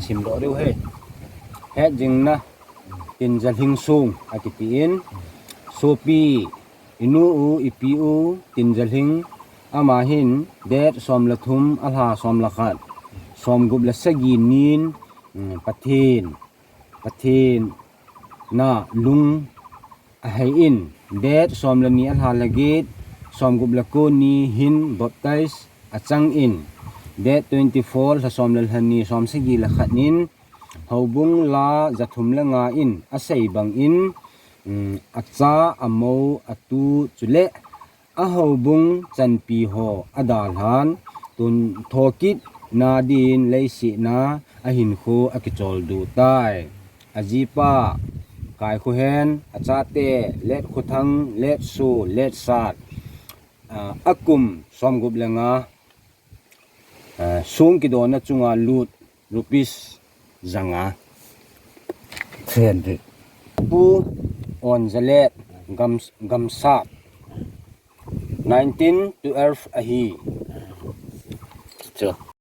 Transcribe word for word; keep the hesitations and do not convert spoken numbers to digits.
Sim doh diu ahi. Hetjingna, Tinjalhing Song akiti in, sopi, inu u, ipi u, Tinjalhing, ama hin, date som le thum, alha som le khat, som gup le sagi nin, mm, Pathen, Pathen na lung ahei in, date som le ni, alha le get, som gup le ko ni hin baptize achang in, date twenty-four, lha som le lha ni, som sagi le khat nin, houbung la ja thum le nga in asei bang in, mm, acha, amou, atu, chule ahoubung chanpi ho adalhan, tun thokit na din leiset na ahinkho akicholdo tai. Ajipa Kaikhohen, achate Letkhothang, Letso, Letsat, ah, akum som gup le nga, ah, song kidona chunga lut rupees ja nga. Pu Onjalet, Gam-, Gamsap, nineteen twelve ahi. Chu.